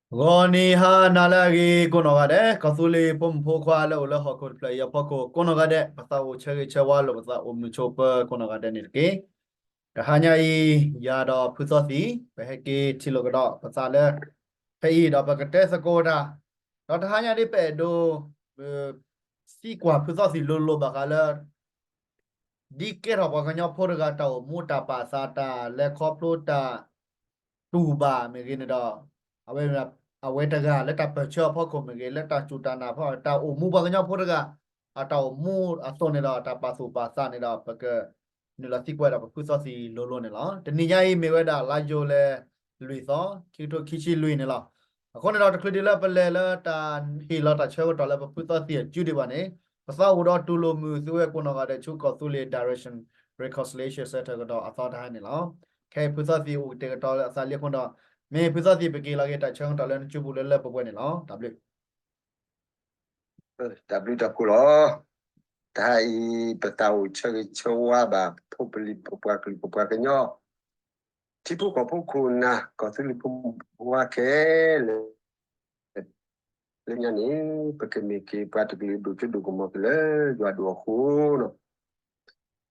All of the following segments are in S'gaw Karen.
ဂီၤနံၤဟါနၤလၢအဂ့ၤကိးနီၢ်ဂၤဒဲး, ကီၢ်သူလ့ၤဖိမုၣ်ဖိခွါလၢအိၣ်လၢဟီၣ်ခိၣ်တဖျၢၣ်အံၤအဖီခိၣ်ကိးနီၢ်ဂၤဒဲး, ပသးအိၣ်ဆၢဂ့ၤဆၢဝါလိာ်ပသးအိၣ်မုာ်ဆိးပၢၤကိးနီၢ်ဂၤဒဲးန့ၣ်တက့ၢ်. တဟါညါအံၤ, ယၤဒီးဖုသီသံၣ် ပဟဲက့ၤထံၣ်လိာ်ကဒီးပသးလၢ ဖဲအံၤဒီးပကတဲသကိးတၢ်, ဒီးတဟါညါဒ်ပအဲၣ်ဒိး သံကွၢ်ဖုသီသံၣ်လိၤလိၤဘၣ်ဃးလၢ ဒ်ကဲထီၣ်ပှၤကညီဖိတဂၤတၢ်အိၣ်မူတၢ်ပာ်သးတၢ်လဲၤခီဖျိတၢ်တူၢ်ဘၣ်မ့ၢ်ဂ့ၤန့ၣ်ဒီး, အဝဲ အဝဲတဂၤလၢတၢ်ပၢၢ်ဆၢအဖီခိၣ်မ့ၢ်ဂ့ၤ လၢတၢ်စူၢ်တၢ်နာ်အဖီခိၣ် တၢ်အိၣ်မူပှၤကညီဖိတဂၤ အတၢ်အိၣ်မူအသိးန့ၣ်ဒီး တၢ်ပာ်သူၣ်ပာ်သးန့ၣ်ဒီး ပကနုာ်လီၤသံကွၢ်ဒီးပဖုသီသံၣ်လိၤလိၤန့ၣ်လီၤ. တနံၤညါအံၤမ့ၢ်ဝဲဒၣ်လါယူၤလံ လွံၢ်သီ ခံကထိခံဆံလွံၢ်န့ၣ်လီၤ. အဃိန့ၣ်ဒီးတချုးဒံးလၢပလဲၤလၢတၢ်ဟ့ၣ်လီၤတၢ်ဆၢကတီၢ်လၢပဖုသီသံၣ်အစုဒံးဘၣ်န့ၣ်, ပသးအိၣ်ဒီးတူၢ်လိာ်မုာ်သုဝဲကိးနီၢ်ဂၤဒဲးဆူကီၢ်သူလ့ၤ Direction Reconciliation Center ကဒီးအသီတဟါန့ၣ်လီၤ. ခဲအံၤဖုသီသံၣ်အိၣ်ကတဲာ်ကတီၤလၢအသးလံအဃိဒီး, မ့ၢ်ဖုသီသံၣ်ပက့ၤလီၤက့ၤတၢ်ဆၢကတီၢ်လၢနစုပူၤလၢလၢပှဲၤပှဲၤန့ၣ်လီၤ. တၢ်ဘျုး တၢ်ဘျုးတၢ်ဖှိၣ်လီၤ. တဟါအံၤ ပသးအိၣ်ဆၢဂ့ၤဆၢဝါဘၣ် ဖိပလံၤဖိပှၤကလုာ်ဖိပှၤကညီ ထံဖိကီၢ်ဖိခိၣ်နၢ် ကီၢ်သူလ့ၤဖိမုၣ်ဖိခွါခဲလၢာ်, လၢညါန့ၣ် ပကမ့ၢ်က့ၤပှၤတကလုာ်ဒိၣ်စိဒိၣ်ကမီၤက့ၤလၢယွၤဒိၣ်အဃိလီၤ.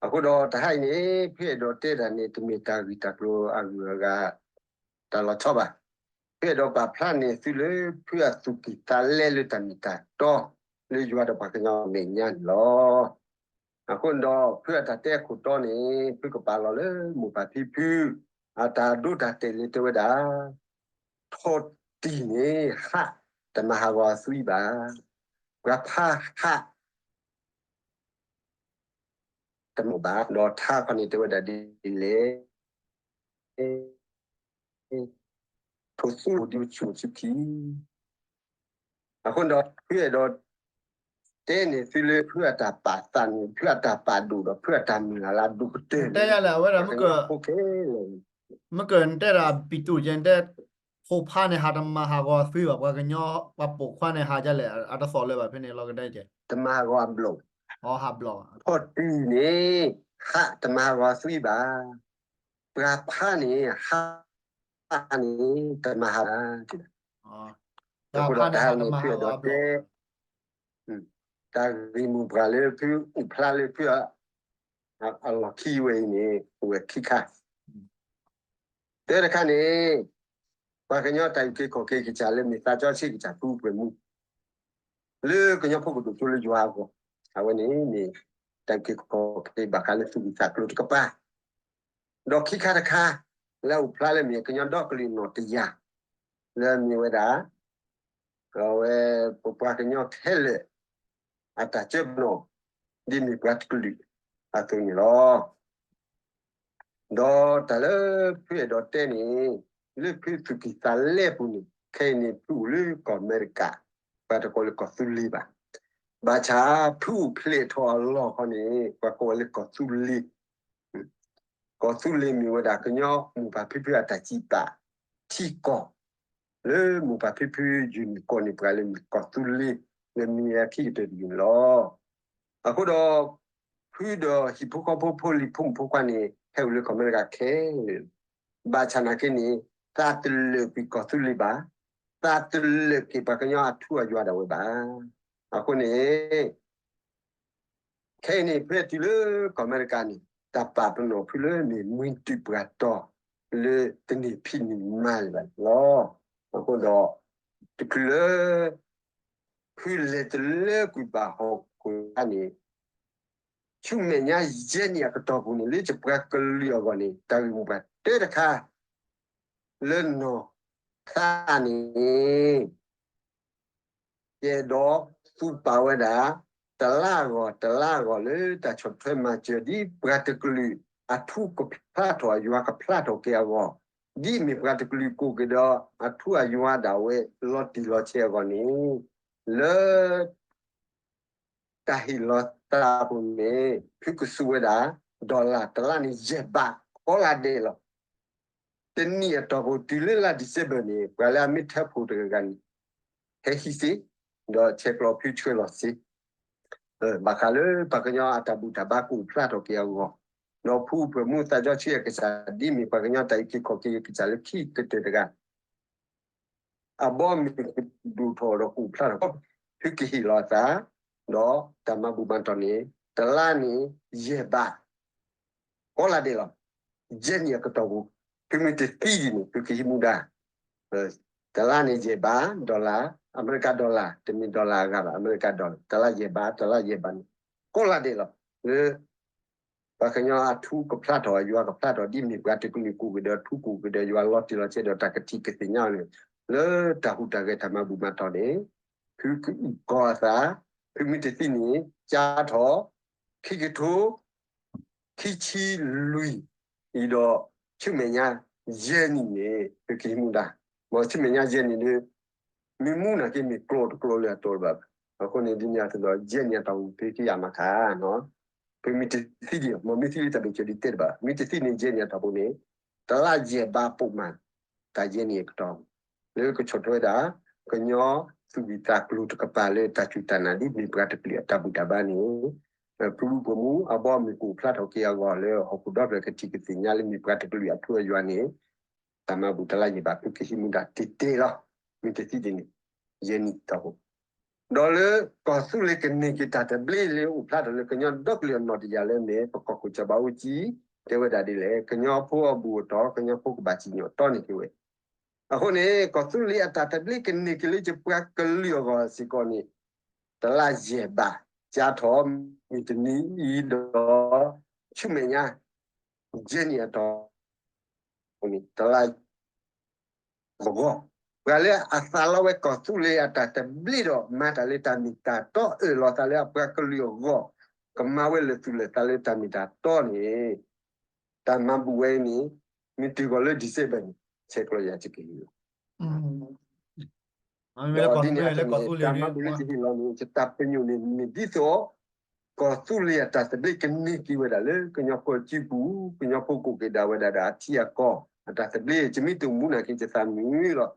အဃိဒီးတဟါအံၤန့ၣ် ဖုအဲၣ်ဒိးတဲတၢ်န့ၣ် တမ့ၢ်တၢ်ဂ့ၢ်တၢ်ကျိၤအဂုၤအဂၤ တၢ်လီၤဆီဘၣ်. ဖုအဲၣ်ဒိးပာ်ဖျါန့ၢ်သုလၢ ဖုအသူၣ်ကံၢ်သးလဲလၢတၢ်မ့ၢ်တၢ်တီ လၢယွၤဒီးပှၤကညီအမဲာ်ညါန့ၣ်လီၤ. အဃိန့ၣ်ဒီး ဖုအတၢ်တဲအခိၣ်တီန့ၣ် ဖုကပာ်လီၤလၢမိၢ်ပၢ်ဖံဖု အတၢ်ဒိတၢ်တဲာ်လၢတဲဝဲဒၣ်, ထီၣ်တံၢ်န့ၣ်ဟး တမၤဟးဂီၤအသွံဘၣ်, ပှၤဖးဟး တမၤဘၣ်, ဒီးထါခီန့ၣ်တဲဝဲဒၣ်ဒ်လဲၣ်, ထိၣ်သူဒ်ဆူၣ်ဆူၣ်ခံ. အဃိဒီး ဖုအဲၣ်ဒိး တဲန့ၢ်သုလၢဖုအတၢ်ပာ်သးန့ၣ် ဖုအတၢ်ပာ်ဒိၣ်ဒီး ဖုအတၢ်မုၢ်လၢ်လၢအဒိၣ်ကတၢၢ်န့ၣ် တဲယၤလဲၣ် အဝဲဒၣ်မ့ၢ်က မ့ၢ်ကနတဲဒၣ်ပံၤတူၣ်ကဲ နတဲ ဖိဖးန့ၣ် ဟးတမၤဟးဂီၤအသွံဘၣ်, ပှၤကညီ ပှၤပိာ်ခွါန့ၣ် ဟးဒ်လဲၣ် အတသီၣ်လၢၤဘၣ် ဖဲန့ၣ်လီၤကဒဲကဲ တမၤဟးဂီၤအဘျီၣ်, ဟးဘျီၣ်, ထီၣ်တံၢ်န့ၣ် ဟးတမၤဟးဂီၤအသွံဘၣ်, ပှၤဖးန့ၣ် ဟးန့ၣ် တမၤဟးဂီၤ အဃိဒီးတဟါန့ၣ် ဖုအဲၣ်ဒိးတဲ တၢ်ဂ့ၢ်မိၢ်ပှၢ်လၢဖုအိၣ်ဖျါလၢဖု အလီၢ်ခံဝဲအံၤန့ၣ် အိၣ်ဝဲခံခါ, တၢတခါန့ၣ် ပှၤကညီတၢ်အုၣ်က့ၤခီၣ်က့ၤကစၢ်လၢမ့ၢ်သးစီဆှံကစၢ်ဖုပှဲၤမူ လၢကညီဖိကဒိၣ်စိလၢယွၤအဂီၢ်, အဝဲန့ၣ်မ့ၢ်တၢ်အုၣ်က့ၤခီၣ်က့ၤဘၣ်ဃးလၢသူၣ်ကံၢ်သးကျိၤတကပၤ ဒီးခံခါတခါ လၢအအိၣ်ဖျါလၢမ့ၢ်ကညီဒီကလုာ်နီၢ်တယၢ် လၢမ့ၢ်ဝဲဒၣ် အဝဲ ပပှၤကညီခဲလၢာ် အတၢ်ကၢပနီၣ် ဒ်မ့ၢ်ပှၤတကလုာ်အသိးန့ၣ်လီၤ. ဒီးတၢ်လၢဖုအဲၣ်ဒိးတဲန့ၣ် လၢဖုသူၣ်ကံၢ်သးလဲပူၤန့ၣ် ခဲအံၤန့ၣ် ဖုအိၣ်လၢကီၢ်အမဲရကၤ, ပှၤတကိးလၢကီၢ်သူလ့ၤဘၣ်. ဘၣ်ဆၣ်ဖုအိၣ်ဖျဲၣ်ထီၣ်အလီၢ်ခီန့ၣ် ပှၤကိးဝဲလၢကီၢ်သူလ့ၤ ကီၢ်သူလ့ၤမ့ၢ်ဝဲဒၣ်ကညီမိၢ်ပၢ်ဖံဖုအတၢ်စံးပာ်ထံကီၢ်, လၢမိၢ်ပၢ်ဖံဖုယုၢ်နုာ်ကိးန့ၢ်ပှၤလၢမ့ၢ်ကီၢ်သူလ့ၤ လၢမံၤအခံကတၢၢ်တယုၢ်န့ၣ်လီၤ. အဃိဒီး ဖုဒီးဟံၣ်ဖိဃီဖိဖိလံၤဖိမုၣ်ဖိခွါန့ၣ် ဟဲအိၣ်လၢကီၢ်အမဲရကၤခဲလၢာ်, ဘၣ်ဆၣ်နာ်က့န့ၣ် သးတလၢာ်ကွံာ်ကီၢ်သူလ့ၤဘၣ်, သးတလၢာ်က့ၤပှၤကညီအထူအယွၤဒၣ်ဝဲဘၣ်. အဃိန့ၣ် ခဲအံၤန့ၣ် ဖဲတုၤလၢကီၢ်အမဲရကၤန့ၣ် တၢ်ပာ်ပနီၣ်ဖုလၢမ့ၢ်မှံတုၤပှၤတီၤ လၢတန့ၢ်ဖံးန့ၢ်မၤလၢၤဘၣ်န့ၣ်လီၤ. အဃိဒီး တချုးလၢ ဖုလဲၤတလၢကွံာ်ဘၣ်ဟီၣ်ခိၣ်တခါန့ၣ် ဆူမဲာ်ညါယဲၢ်နံၣ်အကတီၢ်ပူၤန့ၣ် လၢယပှၤကလုာ်အဂီၢ်န့ၣ် တၢ်ဂ့ၢ်မိၢ်ပှၢ်တၢတခါ လၢနီၢ်သးန့ၣ် ယအဲၣ်ဒိးသူၣ်ပာ်ဝဲဒၣ် တလါအဂီၢ် တလါအဂီၢ်လၢတၢ်ဆီၣ်ထွဲမၤစၢၤ ဒ်ပှၤတကလုာ်အထူကဖျါထီၣ် အယွၤကဖျါထီၣ်က့ၤအဂီၢ်, ဒ်မ့ၢ်ပှၤတကလုာ်ကိးက့ၤဒီးအထူအယွၤဒၣ်ဝဲ လီၤတံၢ်လီၤဆဲးအဂီၢ်န့ၣ် လၢ တၢ်ဟ့ၣ်လီၤသးပူၤန့ၣ် ဖုကသူဝဲဒၣ် dollar တလါန့ၣ် ယဲၢ်ဘး ကိးလါဒဲးလီၤ. တနံၣ်အတီၢ်ပူၤ တုၤလၢလါ December န့ၣ် ပှၤလၢအမ့ၢ်ထၢဖှိၣ်တဂၤဂၤန့ၣ် ဟဲဟံးစ့ ဒီးဆဲးကျိးဖုဆှၢလီၤစ့ ဘၣ်ဃးလၢပှၤကညီအတၢ်ဘူၣ်တၢ်ဘါကအိၣ်ဖျါထီၣ်က့ၤအဂီၢ်, ဒီးဖုအိၣ်ဖှိၣ်မူသးစီဆှံအကစၢ် ဒ်မ့ၢ်ပှၤကညီတၢ်အုၣ်က့ၤခီၣ်က့ၤအကစၢ်လၢခံကတၢၢ်တဂၤ အဘီအမုၢ်ကဒိၣ်ထီၣ်ဒီးကအိၣ်ဖျါထီၣ်, ဖုကဟ့ၣ်လီၤအသး, ဒီးတၢ်မၤဘူၣ်မၤတီၢ်န့ၣ် တလါန့ၣ် ယဲၢ်ဘး ကိးလါဒဲးလီၤ. ယဲၢ်နံၣ်အကတီၢ်ပူၤ, ဖုမ့ၢ်တသံဒံးန့ၣ် ဖုကဟံးမူဒါ, တလါန့ၣ်ယဲၢ်ဘး dollar, အမဲရကၤ dollar, တမ့ၢ် dollar အဂၤဘၣ်, အမဲရကၤ dollar, တလါယဲၢ်ဘး တလါယဲၢ်ဘးန့ၣ် ကိးလါဒဲးလီၤ. လၢ ပှၤကညီအထူကဖျါထီၣ် ယွၤကဖျါထီၣ် ဒ်မ့ၢ်ပှၤတကလုာ်ကအိၣ်က့ၤဒီးထူကအိၣ်က့ၤဒီးယွၤလီၤတံၢ်လီၤဆဲးဒီးတၢ်ကထံၣ်ကသ့ၣ်ညါန့ၣ်, လၢတၢ်ဟူးတၢ်ဂဲၤတၢ်မၤဘူၣ်မၤတီၢ်န့ၣ်, ဖုကအုၣ်ကီၤအသး, ဖုမ့ၢ်တသံန့ၣ် ကၠါထီၣ် ခံကထိ ခံဆံလွံၢ်အံၤဒီး ဆူမဲာ်ညါယဲၢ်နံၣ်န့ၣ် ဖုကဟံးမူဒါ, မ်ဆူမဲာ်ညါယဲၢ်နံၣ်န့ၣ် မ့ၢ်မူနာ်က့မ့ၢ်ကျိတကျိလၢအတီတဘၣ်ဘၣ်. အဃိန့ၣ် ဒ်န့ၣ်အသိးဒီး ယဲၢ်နံၣ်အတီၢ်ပူၤ ဖုကယၤမၤခါ, ဖုမ့ၢ်တသံဒံး မ်မ့ၢ်သံလၢတၢ်ဘၣ်ကၠိဒ်တဲတဘၣ်, မ့ၢ်တသံန့ၣ် ယဲၢ်နံၣ်အတီၢ်ပူၤန့ၣ် တလါယဲၢ်ဘးပိာ်မး တၢ်ယဲၢ်နံၣ်အကတီၢ် လၢကဆီၣ်ထွဲဝဲဒၣ် ကညီသူၣ်ဝံၣ်သးကျိၤတကပၤလၢတၢ်စူၢ်တၢ်နာ်ဒ်မ့ၢ်ပှၤတကလုာ်အတၢ်ဘူၣ်တၢ်ဘါန့ၣ်, ဖုဖုပှၤမူအဘီအမုၢ်ကအိၣ်ဖျါထီၣ်က့ၤအဂီၢ်လၢ ဟီၣ်ခိၣ်ဒီဖျၢၣ်ကထံၣ်ကသ့ၣ်ညါလၢမ့ၢ်ပှၤတကလုာ်အထူအယွၤန့ၣ်, တၢ်မၤဘူၣ်တလါယဲၢ်ဘး ဖုကဟံးမူဒါတ့ၢ်တ့ၢ်လီၤ. မ့ၢ်တသံဒ်န့ၣ် ယဲၢ်နံၣ်အတီၢ်ပူၤ ဒီးလၢကီၢ်သူလ့ၤကန့ၢ်က့ၤတၢ်သဘျ့လၢအိၣ်ဖျါထီၣ်လၢကညီဒီကလုာ်အနီၢ်တယၢ်လၢမ့ၢ်ပကီၢ်ခိၣ်စီၤဘးအူကၠံ တဲဝဲဒၣ်ဒ်လဲၣ်, ကညီဖိအဘူၣ်အတီၢ် ကညီဖိကဘၣ်စံၣ်ညီၣ်တီန့ၢ်က့ၤဝဲ. အဃိန့ၣ် ကီၢ်သူလ့ၤအတၢ်သဘျ့ကန့ၢ်က့ၤလၢယပှၤကလုာ်အဂီၢ်စ့ၢ်ကီးန့ၣ် တလါယဲၢ်ဘး ကၠါထီၣ်မုၢ်တနံၤအံၤဒီး ဆူမဲာ်ညါ ယဲၢ်နံၣ်အတီၢ် န့ၣ် တလါ ဂီၤဂီၤ, ပှၤလၢအသးလီဝဲကီၢ်သူလ့ၤအတၢ်သဘျ့ဒီး မၤတၢ်လၢတၢ်မ့ၢ်တၢ်တီအၢၣ်လီၤသးလၢအပှၤကလုာ်အဂီၢ်, ကမၤဝဲလၢာ်သူၣ်လၢာ်သးလၢတၢ်မ့ၢ်တၢ်တီန့ၣ်, တၢ်မၤဘူၣ်ဝဲအံၤန့ၣ် မ့ၢ်တုၤဃီၤလၢ December န့ၣ် ဆဲးကျိးယၤယကဟ့ၣ်လီၤ. ဒီးဒ်န့ၣ်အသိးန့ၣ် တၢ်မၤဘူၣ်လၢယဟ့ၣ်လီၤန့ၣ် ယတၢ်ပညိၣ်န့ၣ် မ့ၢ်ဒ်သိး ကီၢ်သူလ့ၤအတၢ်သဘျ့ကန့ၢ်က့ၤဝဲဒၣ်လၢကညီဖိအစုပူၤ, ကညီဖိကအိၣ်က့ၤဒၣ်ဝဲဒၣ်ဒီးအထံအကီၢ်အတၢ်သဘျ့, ယမ့ၢ်တအိၣ်မူနာ်က့ ယသးမုာ်လီၤ.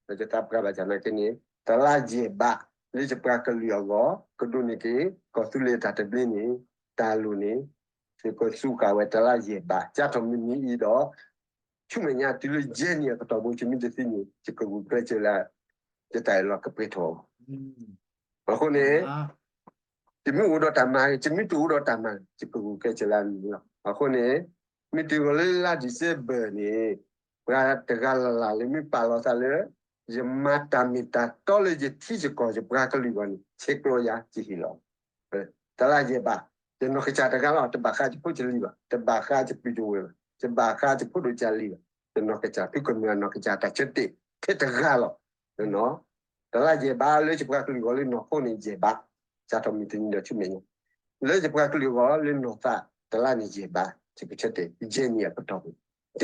ဒီးယသးပှၢ်ဘၣ်ဆၣ်နာ်က့န့ၣ် တလါယဲၢ်ဘး လၢယပှၤကလုာ်အဂီၢ် ကဒိးန့ၢ်က့ၤ ကီၢ်သူလ့ၤအတၢ်သဘျ့န့ၣ် တၢ်လိၣ်န့ၣ် ယကစူးဃာ်ဝဲတလါယဲၢ်ဘး ကၠါထီၣ်မုၢ်နံၤအံၤဒီး ဆူမဲာ်ညါတုၤလၢယဲၢ်နံၣ်အကတီၢ်ပူၤ ယမ့ၢ်တသံန့ၣ် ယကဂုာ်ကျဲးစၢးလၢ ယတၢ်အၢၣ်လီၤကပှဲၤထီၣ်အီၤ. အဃိန့ၣ် ယမ့ၢ်အိၣ်ဒီးတၢ်မၤဂ့ၤ, ယမ့ၢ်တအိၣ်ဒီးတၢ်မၤဂ့ၤ ယကဂုာ်ကျဲးစၢးလၢအမံၤလီၤ. အဃိန့ၣ် မ့ၢ်တုၤဃီၤလၢလါ December န့ၣ် ပှၤတဂၤလၢ်လၢ်လၢမ့ၢ်ပာ်လီၤသးလၢ ယမၤတၢ်မ့ၢ်တၢ်တီလၢယထံယကီၢ်ယပှၤကလုာ်အဂီၢ်န့ၣ် ဆဲးကျိးယၤ ယဟ့ၣ်လီၤ တလါယဲၢ်ဘး, ယနီၢ်ကစၢ်တဂၤလီၤ. တဘၣ်ဃးယဖိယလံၤဘၣ်, တဘၣ်ဃးယပုၢ်ယဝဲၢ်ဘၣ်, တဘၣ်ဃးယဖိဒိၣ်ကၢ်လံၤဘၣ်, ယနီၢ်ကစၢ် ဖုကမျၢၢ်နီၢ်ကစၢ် တၢ်ဆၢတဲာ်ထဲတဂၤလီၤ. တလါယဲၢ်ဘးလၢယပှၤကလုာ်အဂီၢ်လၢနီၢ်ခိန့ၣ်ယဲၢ်ဘး, ကၠါထီၣ်မုၢ်တနံၤဒီးဆူမဲာ်ညါ, လၢယပှၤကလုာ်အဂီၢ်လၢနီၢ်သးတလါန့ၣ်ယဲၢ်ဘး, ယကဆၢတဲာ် ယဲၢ်နံၣ်အကတီၢ်ပူၤ တဲတဲလီ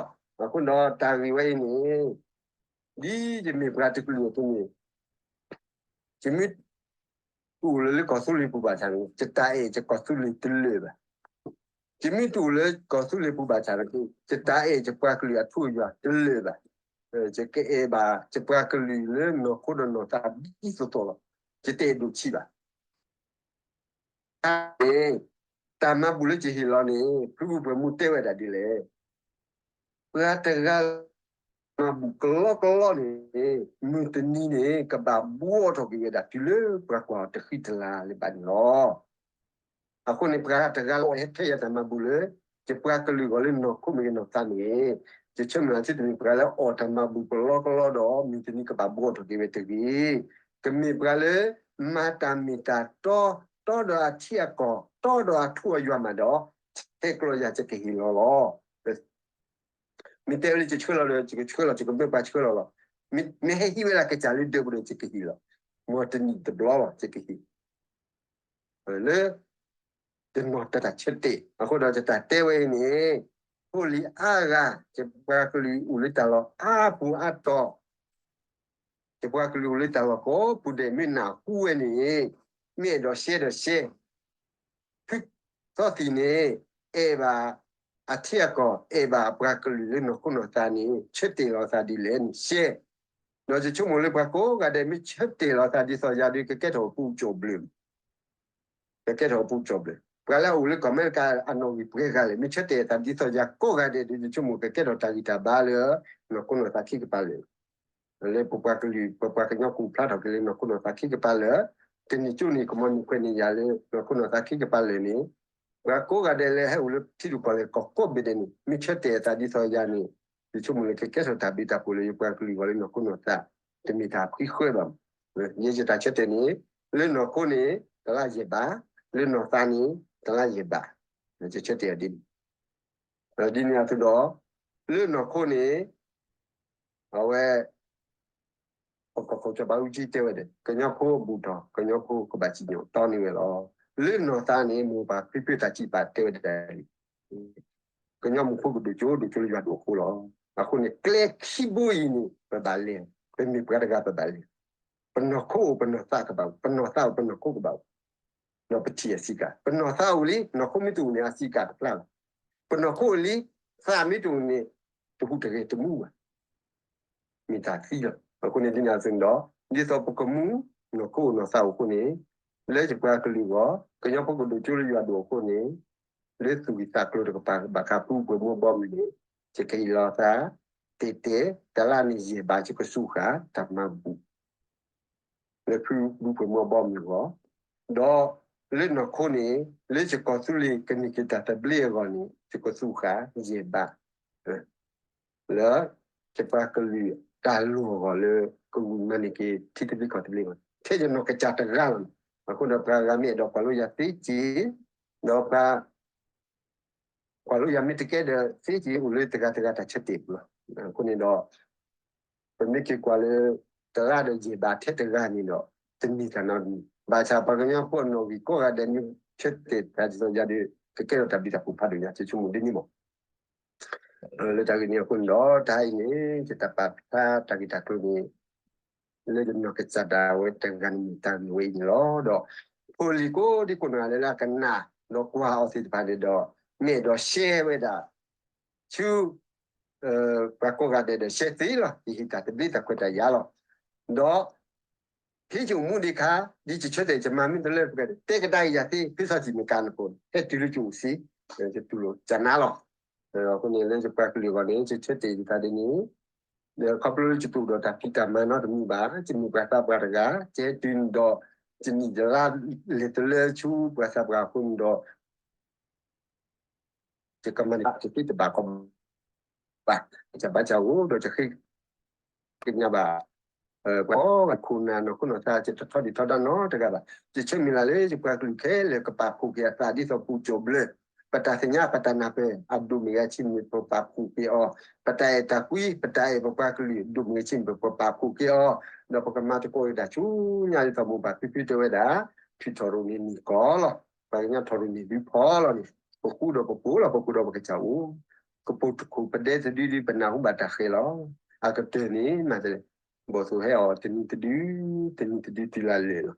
ၤ. အဃိဒီးတၢ်ဂ့ၢ်ဝဲအံၤန့ၣ် ဒ်ယမ့ၢ်ပှၤတကလုာ်အသိးန့ၣ် ယမ့ၢ် တအိၣ်လၢလၢကီၢ်သူလ့ၤပူၤဘၣ်ဆၣ်န့ၣ် ယတၢ်အဲၣ်ယကီၢ်သူလ့ၤတလၢာ်ဘၣ်. ယမ့ၢ်တအိၣ်လၢကီၢ်သူလ့ၤပူၤဘၣ်ဆၣ်န့ၣ် ယတၢ်အဲၣ်ယပှၤကလုာ်အထူအယွၤတလၢာ်ဘၣ်. ယကအဲၣ်ဘၣ်ယပှၤကလုာ်လၢနီၢ်ခိဒီးနီၢ်သးဒ်သိးသိးလီၤ. ယတအဲၣ်ဒိၣ်ဆံးဘၣ်. န့ၣ် တၢ်မၤဘူၣ်လၢယဟ့ၣ်လီၤန့ၣ် ဖုဖုပှၤမူတဲဝဲဒၣ်ဒ်လဲၣ်. ပှၤတဂၤ မၤဘူၣ်ကလီကလီန့ၣ် မုၢ်တနံၤန့ၣ် ကဘၣ်ဘှီထီၣ်က့ၤဝဲဒၣ် တုၤလၢပှၤကွၢ်အီၤတဃံတလၤလၢၤဘၣ်န့ၣ်လီၤ. အဃိန့ၣ် ပှၤတဂၤလၢအဟဲထဲယၤတၢ်မၤဘူၣ်လၢ ယပှၤကလုာ်အဂီၢ်လၢနီၢ်ခိမ့ၢ်ဂ့ၤနီၢ်သးမ့ၢ်ဂ့ၤ, ယဆၢမုၢ်လၢ်သုတမ့ၢ်ပှၤလၢအီၣ်တၢ်မၤဘူၣ်ကလီကလီဒီး မုၢ်တနံၤကဘၣ်ဘှီထီၣ်က့ၤဝဲတဂ့ၤ. ကမ့ၢ်ပှၤလၢ မၤတၢ်မ့ၢ်တၢ်တီ, တီဒီးအထံအကီၢ်, တီဒီးအထူအယွၤမးဒီး ဆဲးကျိးယၤယကဟ့ၣ်လီၤလီၤ. မ့ၢ်တဲဝဲလၢယဆှၢလီၤဒီး ယကဆှၢလီၤ, ယကမၢပှၤဆှၢလီၤလီၤ. မ့ၢ်ဟဲဟံးဝဲဒၣ်ကစၢ်လၢဒၢးပူၤဒီး ယကဟ့ၣ်လီၤ. မ်တနံၣ်တဘျီလီၤ ယကဟ့ၣ် လၢ ယနီၢ်တၢ်ဆၢတဲာ် အဃိဒီးယတၢ်တဲဝဲအံၤန့ၣ် ဖိလံၤအါဂၤ ယပှၤကလုာ်အိၣ်လၢတၢ်လီၢ်အါပူၤအါတီၢ်, ယပှၤကလုာ်အိၣ်လၢတၢ်လီၢ်ကိးပူၤဒဲး မ့ၢ်နၢ်ဟူဝဲန့ၣ် မ့ၢ်အဲၣ်ဒိးရှဲဒီးရှဲ ဖုသီသံၣ်န့ၣ် အဲၣ်ဘၣ်အထံအကီၢ် အဲၣ်ဘၣ်အပှၤကလုာ်လၢနီၢ်ခိနီၢ်သးန့ၣ် ဆၢတဲာ်လီၤသးဒ်လဲၣ်န့ၣ်ရှဲ, ဒီးယဆိကမိၣ်လၢပှၤကိးဂၤဒဲး မ့ၢ်ဆၢတဲာ်လီၤသးဒ်သိးယၤဒီး ကကဲထီၣ်အပူၤကၠိၣ်ဘျၢၣ်, ကကဲထီၣ်အပူၤကၠိၣ်ဘျၢၣ်. ပှၤလၢအအိၣ်လၢကီၢ်အမဲရကၤအနီၣ်ဂံၢ်ပှဲၤဂၤလဲၣ် မ့ၢ်ဆၢတဲာ်သးဒ်သိးယၤကိးဂၤဒဲးဒီး ယဆိကမိၣ်ကကဲထီၣ်တၢ်ဂံၢ်တၢ်ဘါလၢ နီၢ်ခိနီၢ်သးခံကပၤလၢာ်လီၤ. လၢပပှၤကလုာ် ပပှၤကညီကအိၣ်ဖျါထီၣ်က့ၤလၢနီၢ်ခိနီၢ်သးခံကပၤလၢာ်, တနံၤကၠိန့ၣ် ကမီၤနံၤခွဲးနံၤယၤလၢနီၢ်ခိနီၢ်သးခံကပၤလၢာ်န့ၣ်, ပှၤကိးဂၤဒဲးလၢဟဲအိၣ်လၢထံရူၢ်ကီၢ်လဲၢ်ကီၢ်ကိးဘ့ၣ်ဒဲးန့ၣ် မ့ၢ်ဆၢတဲာ်အသးဒ်သိးယၤန့ၣ်, ယဆိကမိၣ်လၢကကဲထီၣ်တၢ်ဘျုးတၢ်ဖှိၣ်လၢယပှၤကလုာ်အဂီၢ်လၢနီၢ်ခိနီၢ်သး, တမ့ၢ်တၢ်ဖှံဃၢဘၣ်. ယဲယတၢ်ဆၢတဲာ်န့ၣ်, လၢနီၢ်ခိန့ၣ် တလါယဲၢ်ဘး, လၢနီၢ်သးန့ၣ် တလါယဲၢ်ဘး, ယဆၢတဲာ်အီၤဒ်န့ၣ် ဒ်န့ၣ်အသိးဒီး, လၢနီၢ်ခိန့ၣ်, အဝဲ, ပကီၢ်ခိၣ်စီၤဘးအူကၠံတဲဝဲဒၣ် ကညီဖိအဘူၣ်ထီၣ် ကညီဖိကဘၣ်စံၣ်ညီၣ်တီန့ၢ်ဝဲလီၤ. လၢနီၢ်သးန့ၣ် မိၢ်ပၢ်ဖံဖုတၢ်စံးပာ်တဲဝဲဒၣ်, ကညီမုၢ်ဖိကဒိၣ်ကၠိ ဒိၣ်ကၠိလၢယွၤဒိၣ်အဃိလီၤ. အဃိန့ၣ် ကျဲခံဘိအံၤန့ၣ် ပဘၣ်လဲၤ, ပမ့ၢ်ပှၤတဂၤပဘၣ်လဲၤ, ပနီၢ်ခိအိၣ်ပနီၢ်သးကဘၣ်အိၣ်, ပနီၢ်သးအိၣ်ပနီၢ်ခိကဘၣ်အိၣ်, ဒီးပထံၣ်အဆံးကၤ, ပနီၢ်သးအိၣ်လံ နီၢ်ခိမ့ၢ်တအိၣ်န့ၣ် အဆံးကၤတဖျါလီၤ. ပနီၢ်ခိအိၣ်လံ, သးမ့ၢ်တအိၣ်န့ၣ်, တဟူးတဂဲၤတမူဘၣ်. မ့ၢ်တၢ်သံလီၤ. အဃိန့ၣ်ဒ်န့ၣ်အသိးန့ၣ်ဒီး, ဒ်သိးပကမူ, နီၢ်ခိအိၣ်နီၢ်သးအိၣ်အဃိန့ၣ်, လၢယပှၤကလုာ်အဂီၢ် ကညီဖိကဒိၣ်ကၠိလၢယွၤဒိၣ်အဃိန့ၣ်, လၢသူၣ်ဂံၢ်သးကျိၤတကပၤ ဘၣ်ဃးဖုပှဲၤမူအဘီအမုၢ်န့ၣ်, ယကဟ့ၣ်လီၤသး, တဲတဲ, တလါန့ၣ်ယဲၢ်ဘး ယကစူးဃာ်တၢ်မၤဘူၣ် လၢဖုဒူပှဲၤမူအဘီအမုၢ်အဂီၢ်, ဒီးလၢနီၢ်ခိန့ၣ်, လၢယကီၢ်သူလ့ၤကန့ၢ်က့ၤတၢ်သဘျ့အဂီၢ်န့ၣ် ယကစူးဃာ်ယဲၢ်ဘး, လၢ, ယပှၤကလုာ်တၢ်လိၣ်အဂီၢ်လၢကဂုာ်မၤန့ၢ်က့ၤထံသဘျ့ကီၢ်သဘျ့အဂီၢ် ထဲယနီၢ်ကစၢ်တဂၤလီၤ. အဃိဒီးပှၤဂၤမ့ၢ်အဲၣ်ဒိးကွၢ်လိယၤသ့က့ၤ, ဒီးပှၤ ကွၢ်လိယၤမ့ၢ်တကဲဒီးသ့က့ၤ အိၣ်လၢတဂၤတဂၤတၢ်ဆၢတဲာ်ပူၤလီၤ. အဃိန့ၣ်ဒီး, ပမ့ၢ်က့ၤကွၢ်လၢ, တလါဒီးယဲၢ်ဘးထဲတဂၤန့ၣ်ဒီး, တမ့ၢ်တၢ်နီတမံၤ, ဘၣ်ဆၣ်ပှၤကညီဖိအနီၣ်ဂံၢ်ကိးဂၤဒဲးမ့ၢ်ဆၢတဲာ်တၢ်ဒ်သိးယၤဒီး ကကဲထီၣ်တၢ်ဘျုးတၢ်ဖှိၣ်ဖးဒိၣ်ညါ ယဆိကမိၣ်ဒ်န့ၣ်မး လၢတၢ်ဂ့ၢ်န့ၣ်အဃိန့ၣ်ဒီး တဟါအံၤန့ၣ် ယတၢ်ပာ်ဖျါတၢ်ဂ့ၢ်တၢ်ကျိၤန့ၣ် လၢယနီၢ်ကစၢ်ဒၣ်ဝဲတဂၤန့ၣ်မ့ၢ်တၢ်ဂ့ၢ်ဝဲအံၤန့ၣ်လီၤ. ဒီးဖိလံၤကိးဒံကိးနီၢ်ဂၤဒဲးလၢအကနၣ်ဒီးကွၢ်အီၤသ့ၣ်တဖၣ်န့ၣ်ဒီး, မ့ၢ်အဲၣ်ဒိးရှဲဝဲဒၣ်, ဆူ ပှၤကိးဂၤဒဲးဒီးရှဲသ့လီၤ. ယဟ့ၣ်တၢ်သဘျ့တၢ်ခွဲးတၢ်ယာ်လီၤ. ဒီး ဟံးယအိၣ်မူဒံးခါ, ဒ်ယဆၢတဲာ် ယမၤမ့ၢ်တလၢပှဲၤဒီး တဲကဒါက့ၤယၤသ့, ဖုသီစံၣ်မ့ၢ်ကၤနဖိန့ၣ် ဟဲတုၤလၢယအိၣ်စ့, ယတူၢ်လိာ်ကနၣ်လီၤ. အဃိန့ၣ်လၢယပှၤကလုာ်အဂီၢ်န့ၣ် ယဆၢတဲာ်ယသးဒ်န့ၣ်, ဒီးခီဖျိလၢယတအိၣ်ဒီးတၢ်ဖံးတၢ်မၤနီတမံၤဘၣ်, ယမ့ၢ်ပှၤသးပှၢ်တဂၤ, ယဟဲတုၤန့ၣ်ဒီး, ယနံၣ်ယလါလဲၤတလၢဆူပှၤသးပှၢ်အဃိန့ၣ်ဒီး ယကမၤန့ၢ်တၢ်တသ့တဘၣ်ဃီဘၣ်, ယဘၣ်ဆၣ်အိၣ်ဒီးယဃ့ကညးဘၣ်, ပှၤကိးဂၤခိၣ်နၢ်နီၢ်ခိနီၢ်သး ယတထီဒုၣ်ထီဒါနီတဂၤဘၣ်. ယဆၢမုၢ်လၢ်လၢယပှၤကလုာ်ခဲလၢာ်ကပာ်ဖှိၣ်က့ၤအသးဒ်သိးပူၤကၠိၣ်ဘျၢ, ပတၢ်သ့ၣ်ညါပတၢ်နၢ်ပၢၢ်အဒိၣ်မ့ၢ်ဂ့ၤဆံးမ့ၢ်ပပာ်ဖှိၣ်က့ၤအီၤ, ပတၢ်အဲၣ်တၢ်ကွံ ပတၢ်အဲၣ်ပပှၤကလုာ်အဒိၣ်မ့ၢ်ဂ့ၤဆံးမ့ၢ်ပပာ်ဖှိၣ်က့ၤအီၤ, ဒီးပကမၤသကိးက့ၤတၢ်ဆူညါဒ်သိးမိၢ်ပၢ်ဖံဖုတဲဝဲဒၣ်, ထုးထီၣ်ရိၣ်န့ၢ်မ့ၢ်ကီးလီၤ. ပှၤကညီထီၣ်ရိၣ်န့ၢ်ဒုးဖီလီၤန့ၣ်, ပဃူဒီးပဖိးလီၤ ပဃူဒီးပကစၢ်အိၣ်, ကပိာ်တခိၣ်ပဒဲတဒုဒုး ပနၢ်ဟူဘၣ်တၢ်ဃဲၤလီၤ. အကတၢၢ်န့ၣ်မၤတလဲၣ်, ဘီၣ်သိၣ်ဟဲအီၤတနံၤတဒု, တနံၤတဒုတုၤလၢလၢာ်လီၤ. အ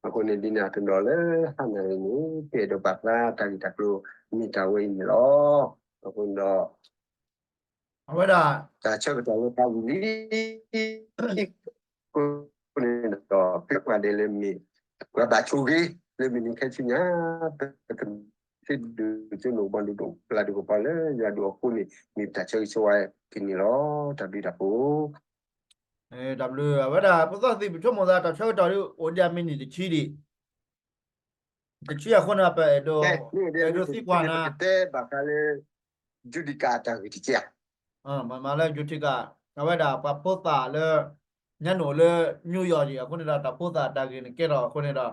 ဃိန့ၣ်ဒ်န့ၣ်အသိးဒီးလၢဟါနၤအံၤန့ၣ် ပအဲၣ်ဒိးပာ်ဖျါတၢ်ဂ့ၢ်တၢ်ကျိၤမ့ၢ်တၢ်ဝဲအံၤန့ၣ်လီၤ. အဃိဒီး အဝဲဒၣ် တၢ်ဆၢကတီၢ်လၢပှၤဝံၤလံ အဃိန့ၣ်ဒီး ပှၤဒဲးလၢမ့ၢ် ပှၤဘၣ်ဆိၣ်ဂ့ၤ လၢမုၢ်နံၤခဲဆူညါ ပကမ့ၢ်ဒိၣ်ကၠိနိၣ်ဘီဒိၣ်ဒိၣ်ပျၢ်ဒိၣ်ကပီၤလၢယွၤဒိၣ်အဃိန့ၣ် မ့ၢ်ပတၢ်ဆၢဂ့ၤဆၢဝါက့ၤန့ၣ်လီၤ. တၢ်ဘျုးတၢ်ဖှိၣ် တၢ်ဘျုး အဝဲဒၣ် ဖိသီၣ်သံၣ် ပဆိကမိၣ်သး တၢ်ဆၢကတီၢ်ဒ်အိၣ်ဒံးအမံးနံးတဆံဒံး တဆံအဃိန့ၣ် ပအဲၣ်ဒိး အဲၣ်ဒိးသံကွၢ်နၤ တဲဘၣ်ဃးလၢ Judika အတၢ်ဂ့ၢ်တက့ၢ်ဧါ. မ့ၢ်လၢ Judika အဝဲဒၣ်ပှၤဖိသၣ်လၢ ညါနအိၣ်လၢ New York အံၤ အဃိန့ၣ်ဒီး တၢ်ဖိသၣ်အတၢ်ဂ့ၢ်န့ၣ်ကဲထီၣ်အဃိန့ၣ်ဒီး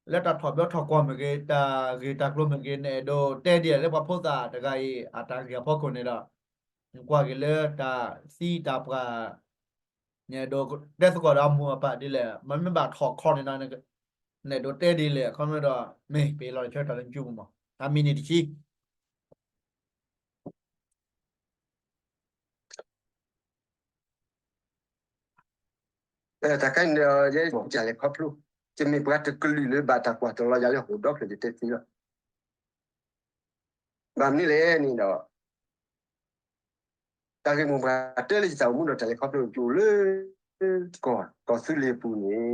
လၢတၢ်ထီၣ်ဘီထီၣ်ကီၢ်မ့ၢ်ဂ့ၤ တၢ်ဂ့ၢ်တၢ်ကျိၤမ့ၢ်ဂ့ၤ နအဲၣ်ဒိးတဲဒ်လဲၣ်လၢပှၤဖိသၣ်တဂၤအံၤ အတၢ်ဂ့ၢ်အဖီခိၣ်န့ၣ်ဒီး နကွၢ်က့ၤလၢတၢ်သံတၢ်ပှၢ် နအဲၣ်ဒိးတဲသကိးဒီးအမိၢ်အပၢ်ဒ်လဲၣ်, မ့မ့ၢ်ဘၣ်ထီၣ်ခီန့ၣ်ဒီး နအဲၣ်ဒိးတဲဒ်လဲၣ် အခီပညီဒီး မ့ၢ်ပလီၤဆၢကတီၢ်လၢနစုပူၤမး အမံးနံးတဆံ တၢ်ခါန့ၣ်ဒီး ယဲယလဲၤခီဖျိ, ယမ့ၢ်ပှၤတကလုာ်လၢဘၣ်တၢ်ကွၢ်တလီၤယၤလၢဟီၣ်ခိၣ်ဒီဖျၢၣ်ယတဲသ့လီၤ. ဘၣ်မနုၤလဲၣ်န့ၣ်ဒီး တၢ်ဂ့ၢ်မိၢ်ပှၢ်တဲလၢယတၢ်အိၣ်မူဒီးတၢ်လဲၤခီဖျိကအိၣ်လၢ ကီၢ် ကီၢ်သူလ့ၤပူၤန့ၣ်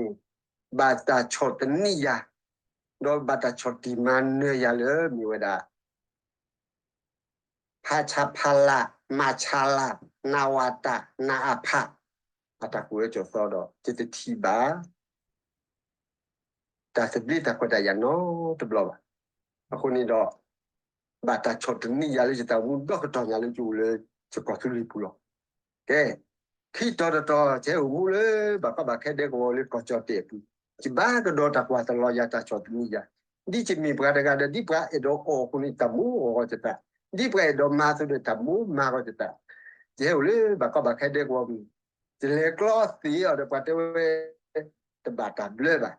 ဘၣ်တၢ်ဆီၣ်တနံၣ်ယၤ, ဒီးဘၣ်တၢ်ဆီၣ်တံၢ်မၤနၢၤယၤလၢမ့ၢ်ဝဲဒၣ် ဖးဆါဖးလး, မၤဆါလး, နဝတ, နအဖ, အတၢ်ကူၣ်အၢကူၣ်သီဒီး ယတထံၣ်ဘၣ် တၢ်သဘျ့တၢ်ခွဲးတၢ်ယာ်နီတဘျီဘၣ်. အဃိန့ၣ်ဒီး ဘၣ်တၢ်ဆီၣ်တနံၤယၤလၢယတၢ်အိၣ်မူဒီကတီၢ်ညါလၢယအိၣ်လၢယကီၢ်သူလ့ၤပူၤလီၤ. ကဲ, ခံတီၤတတီၤ ယဟဲအိၣ်မူလၢဘၣ်ကီဘၣ်ခဲဒဲကဝီၤလၢကီၢ်ကၠီၣ်တဲၣ်အပူၤ, ယဘၣ်ကဒီးတၢ်ကွၢ်တလီၤယၤတၢ်ဆီၣ်တနံၤယၤ, ဒ်ယမ့ၢ်ပှၤတဂၤဒီး ဒ်ပှၤအဲၣ်ဒိးအီၣ်အဃိန့ၣ် တၢ်မူအီၣ်ဂီၤယသး, ဒ်ပှၤအဲၣ်ဒိးမၤအသိးဒီး တၢ်မူမၤဂီၤယသး, ယဟဲအိၣ်လၢဘၣ်ကီဘၣ်ခဲဒဲကဝီၤပူၤ, ယလဲၤကျီသ့အီၤဒီး ပှၤတဲဝဲ တဘၣ်တၢ်ဘျၢဘၣ်.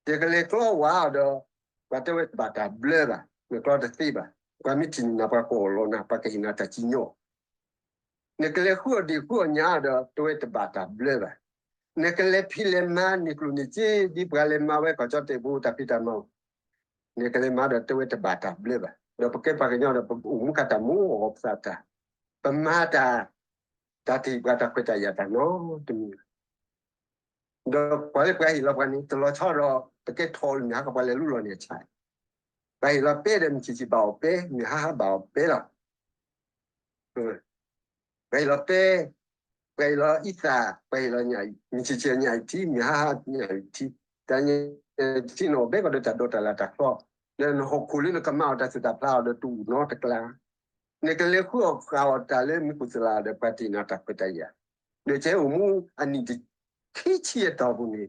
ယကလဲၤကျီဝးအီၤဒီး ပှၤတဲဝဲတဘၣ်တၢ်ဘျၢဘၣ်, နကျီတသ့ဘၣ်, ပှၤမ့ၢ်ထံၣ်န့ၢ်နၤ ပှၤကအီၣ်လီၤနၤ, ပှၤကဟ့ၣ်နၤတၢ်စံၣ်ညီၣ်, နကလဲၤဃုအီၣ်ဒံၣ်ဃုအီၣ်ညၣ်အီၤဒီး တဲဝဲတဘၣ်တၢ်ဘျၢဘၣ်, နကလဲၤဖံးလဲၤမၤန့ၢ်ကျိၣ်န့ၢ်စ့ ဒ်ပှၤလဲၤမၤဝဲကီၢ်ကၠီၣ်တဲၣ်ပူၤ တၢ်ဖံးတၢ်မၤအိၣ်, နကလဲၤမၤဒီး တဲဝဲတဘၣ်တၢ်ဘျၢဘၣ်. ဒီးပကဲပှၤကညီဒီး ပအိၣ်မူခါတၢ်မူအီၣ်ဂီၤပသးတၢ်, ပမၤတၢ် တၢ်တဟ့ၣ်ပှၤတၢ်ခွဲးတၢ်ယာ်တၢ်နီတမံၤဘၣ်. ဒီးပှၤလၢပှၤဟ့ၣ်လီၤပှၤန့ၣ် တလီၤဆီဒီး ပကဲထီၣ်လၢမ့ၢ်ဟါခီပှၤလဲၤလူလီၤန့ၣ်အဆၣ်, ပှၤဟ့ၣ်လီၤပဲဒီး မုၢ်ဆံးဆံးဘၣ်အီၤပဲ, မုၢ်ဟါဟါဘၣ်အီၤပဲလီၤ. ပှၤဟ့ၣ်လီၤပဲ, ပှၤဟ့ၣ်လီၤအံသၣ်, ပှၤဟ့ၣ်လီၤညၣ်အံၤ, မုၢ်ဆံးဆံးညၣ်အံၤထံ, မုၢ်ဟါဟါညၣ်အံၤထံ, တၢ်ညၣ်ထံန့ၣ်အီၣ်ဘဲကီးဒီးတၢ်ဒိးတၢ်လၢ်တၢ်ချီ, ဒီးနဟီၣ်ခိၣ်လၢနကမၤအီၤတၢ်သူၣ်တၢ်ဖျးအီၤဒီး တအိၣ်နီတကျါ နကလဲၤဃုအီၣ်ဃုအီၣ်တၢ်လၢမူခိၣ်သလၣ်ဒီး ပှၤတ့ၢ်နၤတၢ်ခွဲးတၢ်ယာ်, ဒီးယဟဲအိၣ်မူအနံၣ်တဆံခံဆံအတီၢ်ပူၤန့ၣ်,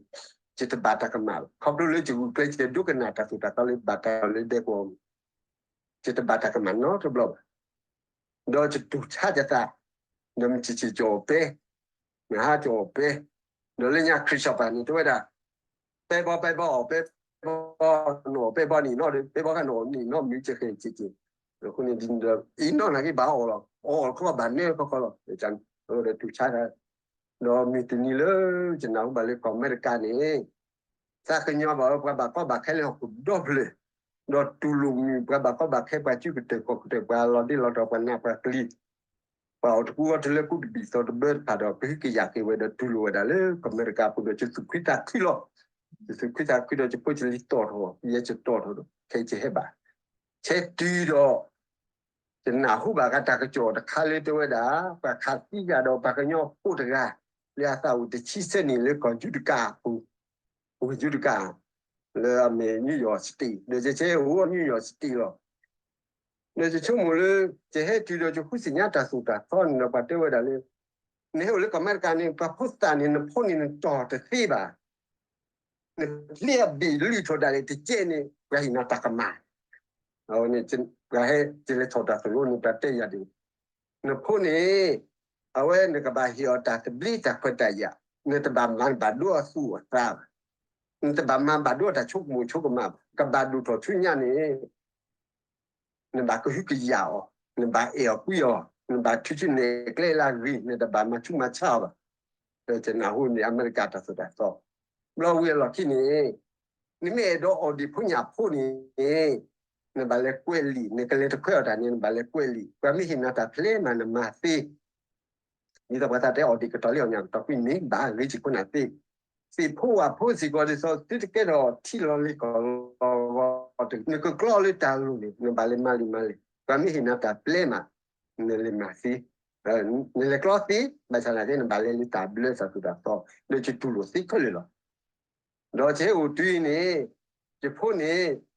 ယတဘၣ်တၢ်ကမၣ်ဘၣ်. ခီဖျိလၢယဂုာ်ကျဲးစၢးဒိကနၣ်တၢ်သိၣ်တၢ်သီလၢဘၣ်တၢ်လၢဒဲကဝီၤ, ယတဘၣ်တၢ်ကမၣ်နီတဘျီဘၣ်. ဒီးယတူၢ်ဆါယသး, ဒီးမုၢ်ဆံးဆံးကအီၣ်ပဲ, မုၢ်ဟါကအီၣ်ပဲ, ဒီးလၢညါခရံာ်စီၤပၤန့ၣ် တဲဝဲဒၣ် ပဲဘီပဲဘီအီၣ်ပဲဘီ, နအီၣ်ပဲဘီန့ၣ်နီၢ်ဒီး ပဲဘီခါနအီၣ်န့ၣ်နီၢ်မုၢ်ကဲဃဲကဲကဲ, အဃိန့ၣ် အံၤနီၢ်နာ်က့ဘၣ်အီၣ်လီၤ, အီၣ်ခီဘၣ်နဲခီခီလီၤ, ဒီးတူၢ်ဆါ, ဒီးမုၢ်တနံၤလၢ ယနၢ်ဟူဘၣ်လၢကီၢ်အမဲရကၤန့ၣ် သးကညီၤဘၣ်ဝဲပှၤဘၣ်ကီဘၣ်ခဲလၢဟီၣ်ခိၣ်ဒီဖျၢၣ်, ဒီးတူၢ်လိာ်မုာ်ပှၤဘၣ်ကီဘၣ်ခဲ ပှၤစုကတၢၢ်ကီၢ်ကတၢၢ် ပှၤလီၤဒ့လီၤတီၤ ပှၤနးပှၤကျံၤ, ပှၤအီၣ်တကူအီတလၢကူတဘ့ၣ်သီတဘၢတဖၣ်ဒီး ကဟုကယာ်က့ၤဝဲဒီးတူၢ်လိာ်ဝဲဒၣ်လၢကီၢ်အမဲရကၤအပူၤဒီး ယသူၣ်ခုသးခုလီၤ. ယသူၣ်ခုသးခုဒီး ယဖိယလံၤတီၢ်ထီၣ်, ယဲယတီၢ်ထီၣ်ဒီး ခဲအံၤယဟဲဘၣ်, ဆဲတုၤဒီး ယနၢ်ဟူဘၣ်ဃးတၢ်ကစီၣ်တခါလၢတဲဝဲဒၣ် ပှၤခးသံဃာ်ဒီးပှၤကညီဖိတဂၤ လၢအသးအိၣ်တဆံဆၢနံၣ်လၢကီၢ်ယူတကၤအပူၤ, ကီၢ်ယူတကၤ လၢအမ့ၢ် New York State ဒီးယဆဲအိၣ် New York State လီၤ. ဒီးယဆိကမိၣ်လၢ ယဟဲတုၤဒီးယဃုသ့ၣ်ညါတၢ်သိၣ်တၢ်သီန့ၣ်ဒီး ပှၤတဲဝဲဒၣ်လၢ နဟဲအိၣ်လၢကီၢ်အမဲရကၤန့ၣ် ပှၤဖိသၣ်န့ၣ် နဖိန့ၣ်နတီၢ်တသ့ဘၣ်, နပျံၤအဘ့ၣ်လုၢ်ထီၣ်ဒၣ်လဲာ်တကဲန့ၣ် ပှၤဟ့ၣ်နၤတၢ်ကမၣ်, ပှၤဟဲ ယလဲၤထီၣ်တၢ်သိၣ်လိန့ၣ် ပှၤတဲယၤဒ်န့ၣ်, နဖိန့ၣ် အဝဲနကဘၣ်ဟ့ၣ်အီၤတၢ်သဘျ့တၢ်ခွဲးတၢ်ယာ်, နတဘၣ်မၤဘၣ်ဒိအသူၣ်အသးဘၣ်, နတဘၣ်မၤဘၣ်ဒိတၢ်ဆိကမိၣ်ဆိကမးဘၣ်, ကဘၣ်ဒိၣ်ထီၣ်ဆူညါန့ၣ် နဘၣ်ကဟုကယာ်အီၤ, နဘၣ်အဲၣ်အီၤကွံအီၤ, နဘၣ်ထုးစုနဲၣ်ကျဲလၢအဂ့ၤ, နတဘၣ်မၤဆူးမၤဆါအီၤဘၣ်. ဒီးယနၢ်ဟူန့ၣ် အမဲရကၤတၢ်သိၣ်တၢ်သီ, ဘျီဝံၤအလီၢ်ခံန့ၣ် နမ့ၢ်အဲၣ်ဒိးအီၣ်ဒံးဖိညၣ်ဖိန့ၣ် နဘၣ်လဲၤကွဲးလံာ်, နကလဲၤတခွဲးအီၤတၢ်န့ၣ် နဘၣ်လဲၤကွဲးလံာ်, ပှၤမ့ၢ်ဟ့ၣ်နၤတၢ်ဖျဲမး နမၤသ့ ဒ်သိးပှၤသးတဲအီၣ်ဒံးကတီၤလံအီၣ်ညၣ်ကတီၤကွံာ်န့ၣ် ဘၣ်ဂ့ၤစ့ၢ်ကီးနၤသ့, သ့ၣ်ဖိဝၣ်ဖိစ့ၢ်ကီးဒ်သိး သုတကဲထီၣ်ထံလီၤလ့ၤကီၢ်လီၤဂီၤတဂ့ၤ, နကကျီလၢတၢ်လိၤန့ၣ် နဘၣ်လဲၤမၤလံာ်မၤလဲၢ်, ပှၤမ့ၢ်ဟ့ၣ်နၤတၢ်ပျဲမး နလဲၤမၤသ့, နလဲၤကျီသ့, ဘၣ်ဆၣ်သနာ်က့ နဘၣ်လဲၤလၢတၢ်ဘျၢတၢ်သိၣ်တၢ်သီ, ဒီးယတူၢ်လိာ်သ့ခဲလၢာ်လီၤ. ဒီးယဟဲအိၣ်တုၤအံၤန့ၣ် ယဖိန့ၣ် နီၣ်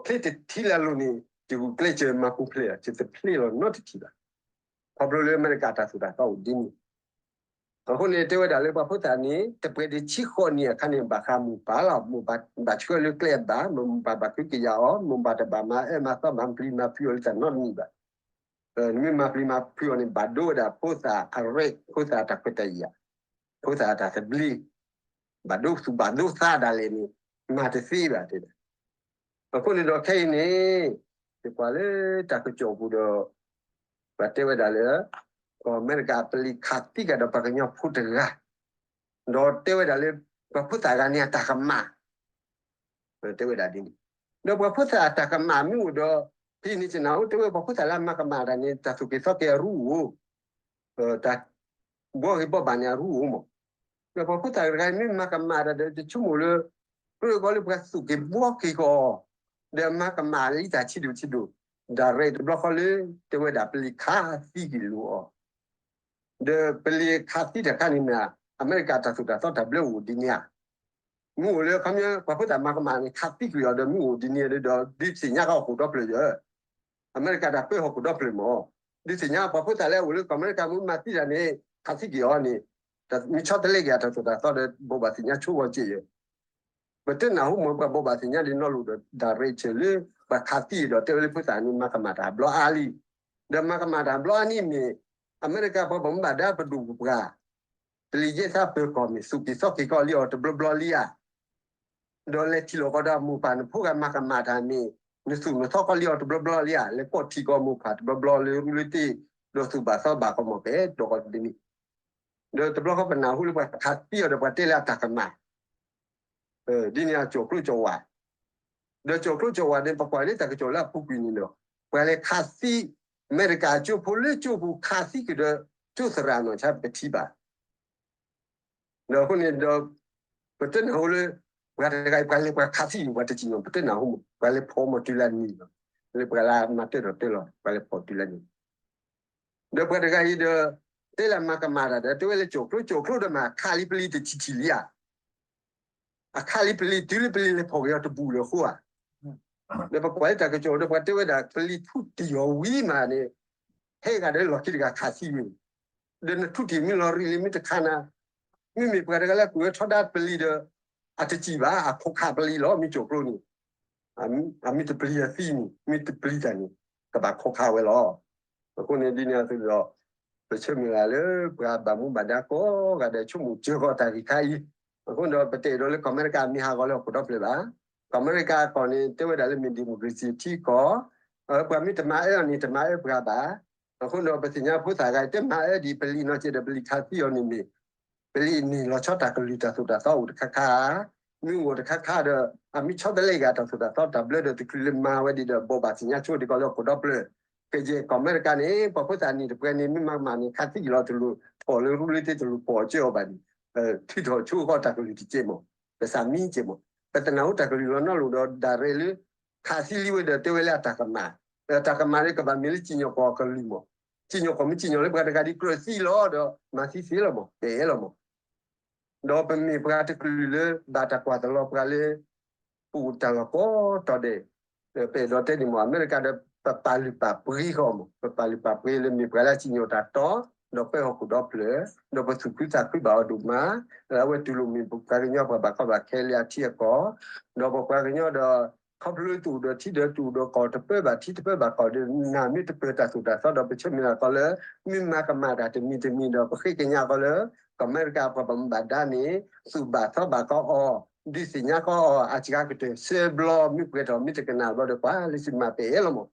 ဖျ့တထံလၢအလိၤန့ၣ် ယဂုာ်ကျဲးစၢးမၤပူၤဖျဲးလီၤ, ယတဖျ့လီၤနီတထံၣ်ဘၣ်. ခီဖျိလၢအမဲရကၤတၢ်သိၣ်တၢ်သီအိၣ်ဒ်န့ၣ်, အဃိန့ၣ် တဲဝဲဒၣ်လၢပှၤဖိသၣ်န့ၣ် တပှဲၤဒံးဆံဃိးနံၣ်အခါန့ၣ် ဘၣ်ဃးမိၢ်ပၢ်လီၤ, မိၢ်ပၢ်ဘၣ်ဆှၢလၢကျဲအဘၣ်, မိၢ်ပၢ်ဘၣ်ကဟုကယာ်အီၤ, မိၢ်ပၢ်တဘၣ်မၤအၢမၤသီမၤပျံၤမၤဖုးအီၤလၢတၢ်နီတမံၤဘၣ်. နမ့ၢ်မၤပျံၤမၤဖုးအီၤန့ၣ် ဘၣ်ဒိဝဲဒၣ်ဖိသၣ်အရဲၣ်, ဖိသၣ်တၢ်ခွဲးတၢ်ယာ်, ဖိသၣ်တၢ်သဘျ့, ဘၣ်ဒိသူၣ်ဘၣ်ဒိသးဒၣ်လဲာ်န့ၣ် မၤတသ့ဘၣ်တဲဒၣ်. အဃိန့ၣ်ဒီးခဲအံၤန့ၣ် ယကွၢ်လၢတၢ်ကစီၣ်ပူၤဒီး ပှၤတဲဝဲဒၣ်လၢ ကီၢ်အမဲရကၤပလံၤခးသံဃာ်ဒီးပှၤကညီဖိတဂၤ, ဒီးတဲဝဲဒၣ်လၢ ပှၤဖိသၣ်တဂၤန့ၣ်အတၢ်ကမၣ် တဲဝဲဒၣ်ဒ်န့ၣ်, ဒီးပှၤဖိသၣ်အတၢ်ကမၣ်မ့ၢ်အိၣ်ဒီး ဖဲန့ၣ် ယနၢ်ဟူတဲဝဲ ပှၤဖိသၣ်လၢအမၤကမၣ်တၢ်န့ၣ် တၢ်သူၣ်က့ၤသီက့ၤအရူအိၣ်, တၢ်ဘှီဂ့ၤဘှီဘၣ်န့ၣ်အရူအိၣ်မး. ဒီးပှၤဖိသၣ်တဂၤအံၤမ့ၢ်မၤကမၣ်တၢ်ဒီး ယဆိကမိၣ်လၢ ကြၢးကီးလၢပှၤသူၣ်က့ၤဘှီက့ၤကီး ဒီးမၤကမၣ်လံတၢ်ဆံးဒိၣ်ဆံးဒိၣ်, ဒၣ်ရဲၣ်တဘျီဃီလၢ တဲဝဲဒၣ်ပလံၤခးသံက့ၤလိာ်အီၤ ဒီးပလံၤခးသံတခါန့ၣ်မ့ၢ် အမဲရကၤတၢ်သိၣ်တၢ်သီတၢ်ဘျၢအိၣ်ဒ်န့ၣ်ဧါ. မ့ၢ်အိၣ်လၢခီပညီ ပှၤဖိသၣ်မၤကမၣ်န့ၣ် ခးသံကွံာ်အီၤဒီးမ့ၢ်အိၣ်ဒ်န့ၣ်ဒီး ဒုးသ့ၣ်ညါကီၢ်ဟီၣ်ခိၣ်ဒီဖျၢၣ်ယဲၢ် အမဲရကၤတၢ်ပၢဟီၣ်ခိၣ်ဒီဖျၢၣ်မ့ၢ် ဒုးသ့ၣ်ညါပှၤဖိသၣ်လၢအအိၣ်လၢကီၢ်အမဲရကၤမ့ၢ်မၤသံတၢ်န့ၣ် ခးသံကွံာ်အီၤန့ၣ် မ့ၢ်ဆီတလဲက့ၤအတၢ်သိၣ်တၢ်သီဒီး ဘိးဘၣ်သ့ၣ်ညါဆိဝဲက့ၤယဲၢ် ပတနၢ်ဟူမ့ၢ်ပှၤဘိးဘၣ်သ့ၣ်ညါဒ်နီၢ်လိာ်ဒီး directly လၢ ပှၤခးသံဒီးတဲဝဲလၢဖိသၣ်န့ၣ် မၤကမၣ်တၢ်ဘျီအါလံ. ဒီးမၤကမၣ်တၢ်ဘျီအါန့ၣ်မ့ၢ် အမဲရကၤပှၤဘၣ်မူဘၣ်ဒါပဒိၣ်ပပှၢ် ပလံၤယဲၢ်သးပၢၤကီၢ်မ့ၢ် သူၣ်က့ၤသီက့ၤကီးလံအီၤတဘျီဘျီလံဧါ. ဒီးလဲၤထံၣ်လိာ်ကီးဒီးအမိၢ်ပၢ်နဖိဂၤမၤကမၣ်တၢ်မ့ၢ် နသူၣ်နသီကီးလံအီၤတဘျီဘျီလံဧါ. လဲၤကိးထံၣ်ကီးမိၢ်ပၢ်တဘျီဘျီလၢရူလၢတ့ၢ် ဒီးသူၣ်ဘၣ်သီဘၣ်ကီးမ့ၢ်ပဲ ဒီးကီးတဒ်န့ၣ် ဒီးတဘျီဃီပနၢ်ဟူလၢပှၤခးသံအီၤဒီးပှၤတဲလၢအတၢ်ကမၣ် ဒ်န့ၣ်အကၠီၣ်ကျိကၠီၣ်ဝါ ဒီးကၠီၣ်ကျိကၠီၣ်ဝါန့ၣ် ပကွၢ်လၢတၢ်ကစီၣ်လၢအပူၤကွံာ်န့ၣ်ဒီး ပှၤလဲၤခးသံ အမဲရကၤကၠိဖိလၢကၠိပူၤခးသံက့ၤဒီး ကၠိသရၣ်နီၢ်ဆါပကထံၣ်ဘၣ် ဒီးအဃိန့ၣ်ဒီး ပတနၢ်ဟူလၢ ပှၤတဂၤအံၤ ပှၤလဲၤပှၤခးသံအံၤ ပှၤတစံၣ်ညီၣ် ပတနၢ်ဟူမး ပှၤလဲၤဖီမီၤတုၤလၢနံၤလီၤ. လၢပှၤလၢမၤတၢ်ဒီးတၢ်လီၤ ပှၤလဲၤဖီတုၤလၢနံၤ ဒီးပှၤတဂၤအံၤဒီး တဲလၢမၤကမၣ်တၢ်ဒီး တဲဝဲလၢကၠီၣ်ကျိကၠီၣ်ကျိဒီးမး ခးလံပလံၤတထံၣ်ထံၣ်လံဧါ အခးလံပလံၤတုၤလၢပလံၤလဲၤဖီၣ်က့ၤအီၤတဘူၣ်လၢၤအဃိဧါ. ဒီးပကွၢ်လၢတၢ်ကစီၣ်ဒီးပှၤတဲဝဲဒၣ် ပလံၤထူၣ်တံၢ်အီၤဝံၤမးန့ၣ် ဟဲဂၤဒီးလီၢ်ခံတဂၤခးသံဝဲ ဒီးနထူၣ်တံၢ်မ့ၢ်လီၤရံၣ်လံမ့ၢ်တခါနၤ မ့မ့ၢ်ပှၤတဂၤလၢကွံာ်ဝဲထီဒါပလံၤဒီး အတစံၣ်ဘၣ် အခိးခးပလံၤလီၤ မ့ၢ်ကၠီၣ်ကျိန့ၣ် အမ့ၢ်တပျံၤအသံန့ၣ် မ့ၢ်တပျံၤတၢ်န့ၣ် ကဘၣ်ခိးခးဝဲလီၤ. အဃိန့ၣ်ဒ်န့ၣ်အသိးဒီး ပဆၢမုၢ်လၢ်လၢပှၤဘၣ်မူဘၣ်ဒါကိးဂၤဒဲးဆိကမိၣ်စၢၤဃီၤတၢ်ဂ့ၢ်ခါအံၤ အဃိဒီးပတအဲၣ်ဒိးလၢကီၢ်အမဲရကၤမ့ၢ်ဟးဂီၤလၢဟီၣ်ခိၣ်ဒီဖျၢၣ်ဘၣ်. ကီၢ်အမဲရကၤအကီၢ်န့ၣ် တဲဝဲဒၣ်လၢမ့ၢ် democracy ထံကီၢ် ပှၤမ့ၢ်တမၤအၢအီၤန့ၣ် တမၤအၢပှၤဘၣ်. အဃိဒီးပသ့ၣ်ညါဖိသၣ်ဂၤ တမၤအၢဒံးပလံၤနီၢ်ကဲဒီးပလံၤခးသံအီၤန့ၣ်မ့ၢ် ပလံၤန့ၣ်လီၤဆီတၢ်ကလုၢ်တၢ်သိၣ်တၢ်သီအိၣ်တခါခါ မ့ၢ်အိၣ်တခါခါဒီး အမ့ၢ်ဆီတလဲဂၤတၢ်သိၣ်တၢ်သီတၢ်ဘျၢဒီးတချုးလၢမၤဝဲဒ်ဒီး ဘိးဘၣ်သ့ၣ်ညါဆိဒံးကီးလၢဟီၣ်ခိၣ်ဒီဖျၢၣ် ကယဲၢ်ကီၢ်အမဲရကၤန့ၣ် ပှၤဖိသၣ်နံၣ်တပှဲၤန့ၣ် မ့ၢ်မၤကမၣ်န့ၣ် ခးသံက့ၤလီၤတလိၣ် ဖီၣ်လၢရူလၢတ့ၢ်တလိၣ်ဖီၣ်ကၢအီၤဘၣ်ဒံး ထုးထီၣ်ဆိဃီတၢ်ကလုၢ်တကဲမး ပသးမံကဲမး ပတနၢ်ဟူတၢ်ကလုၢ်လီၤနီတလိၣ်ဒီး ဒၣ်ရဲၣ်လၢ ခးသံလံဝဲဒီးတဲဝဲလၢအတၢ်ကမၣ် တၢ်ကမၣ်န့ၣ် ကဘၣ်မ့ၢ်လၢစံၣ်ညီၣ်ကွီၢ်ကလုၢ်မး စံၣ်ညီၣ်ကွီၢ်မ့ၢ်စံၣ်ညီၣ်လၢပှၤတဂၤဒ်ကြၢးသံလီၤဒီး မၤသံသ့လီၤမး ပအဲၣ်လီၤမး ဒီးပမ့ၢ်ပှၤတကလုာ်လၢ ဘၣ်တၢ်ကွၢ်တလီၤပှၤလၢ ပအိၣ်တၢ်လီၢ်ကိးတီၤဒဲး ပအဲၣ်ဒိးတဲန့ၣ်မး အမဲရကၤဒီး ပပာ်လုၢ်ပာ်ပှ့ၤဃီမး ပပာ်လုၢ်ပာ်ပှ့ၤလၢမ့ၢ်ပှၤလၢအစံၣ်ညီၣ်တၢ်တီ ဒီးပၢဟီၣ်ခိၣ်ဒီဖျၢၣ် ဒီးပသူၣ်ခုသးခုဘၣ်အီၤဒိၣ်မး လၢအဝဲတူၢ်လိာ်မ့ၢ်ပပှၤကညီပှၤဘၣ်ကီဘၣ်ခဲလၢအထံအကီၢ် ဒီးပပှၤကညီဒီး ခီဖျိတအိၣ်ဒီးထံဒီးတအိၣ်ဒီးကီၢ်တပၢဘၣ်ထံတပၢဘၣ်ကီၢ်ဒီး နမ့ၢ်တပၢတၢ်သိၣ်တၢ်သီဒီး ပဆၢမုၢ်လၢ်ကီးလၢ မ့ၢ်မၤကမၣ်တၢ်တမံၤတမံၤဒီး ပဃ့ကညးကီးလၢ ကီၢ်အမဲရကၤပှၤဘၣ်မူဘၣ်ဒါန့ၣ် သူၣ်ဘၣ်သီဘၣ်ကီးအီၤ ဒုးသ့ၣ်ညါကီးအီၤ အစှၤကတၢၢ် ဆၢဘျီ မ့ၢ်ပှဲၤထီၣ် မ့ၢ်တကနၣ်ဘျီဒီး ပှၤလၢစံးမၤပအဲၣ်လီၤမး